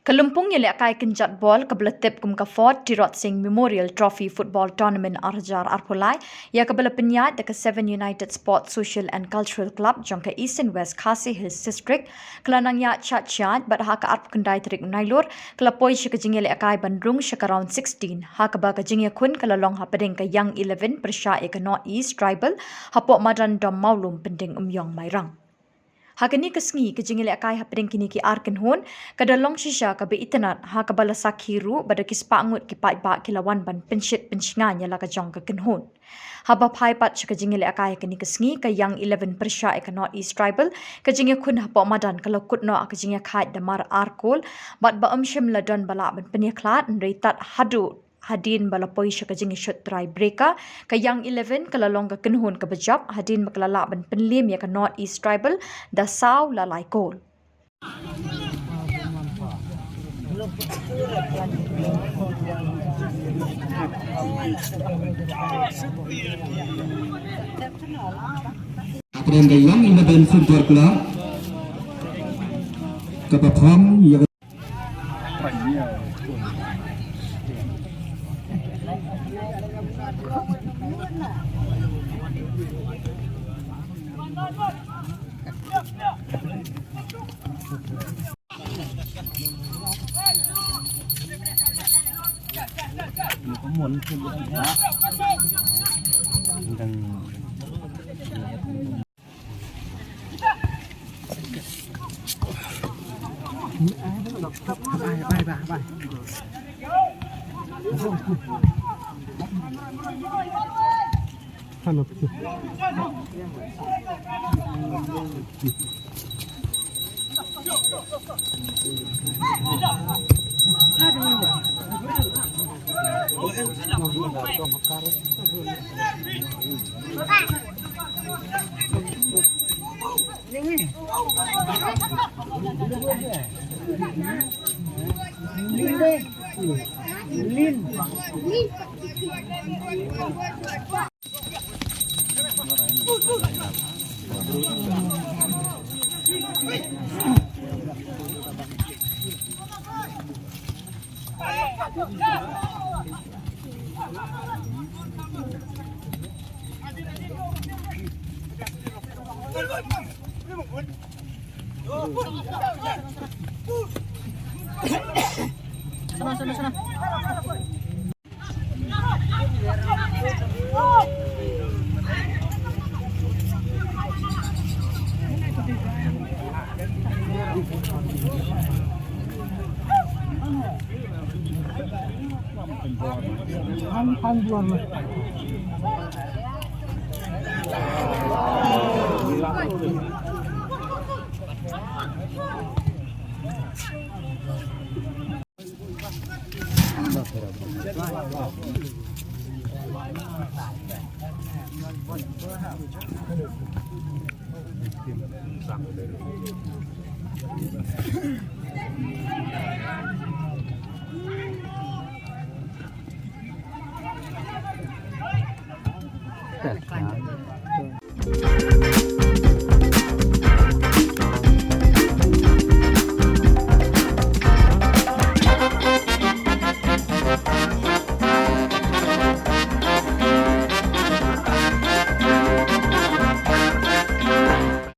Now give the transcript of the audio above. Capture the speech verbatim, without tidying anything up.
Ka lympung ïalehkai kynjat bol kaba la tip kum ka Fort Tirot Sing Memorial Trophy Football Tournament ar hajar arphew lai, ïa kaba la pynïaid da ka Seven United Sports Social and Cultural Club jong ka East and West Khasi Hills District, ka la nang ïaid shat shat bad ha ka arphew khyndai tarik u Nailur, ka la poi sha ka jingïalehkai ban rung sha ka round sixteen, ha kaba ka jingïakhun ka la long hapdeng ka Young Eleven pyrshah ïa ka North East Tribal, hapoh madan Dom Mawlum Pyndengumiong Mairang. Ha kane ka sngi ka jingïalehkai hapdeng kine ki ar kynhun, ka da long shisha kaba itynnad ha kaba la sakhi ruh ba da ki spah ngut ki paidbah ki la wan ban pynshit pynshngaiñ ïa la ka jong ka kynhun. Haba phai pat sha ka jingïalehkai ha kane ka sngi ka Young Eleven pyrshah ïa ka North East Tribal, ka jingïakhun hapoh madan ka la kut noh ha ka jingïakhaid da mar ar kol, bad ba ym shym la don ba lah ban pynïakhlad hynrei tad haduh hadien ba la poi sha ka jingïashut try breaker, ka Young Eleven ka la long ka kynhun kaba jop hadien ba ka la lah ban pynliem ïa ka North East Tribal da saw la lai kol. Hapdeng ka Young Eleven Football Club kaba kham ïa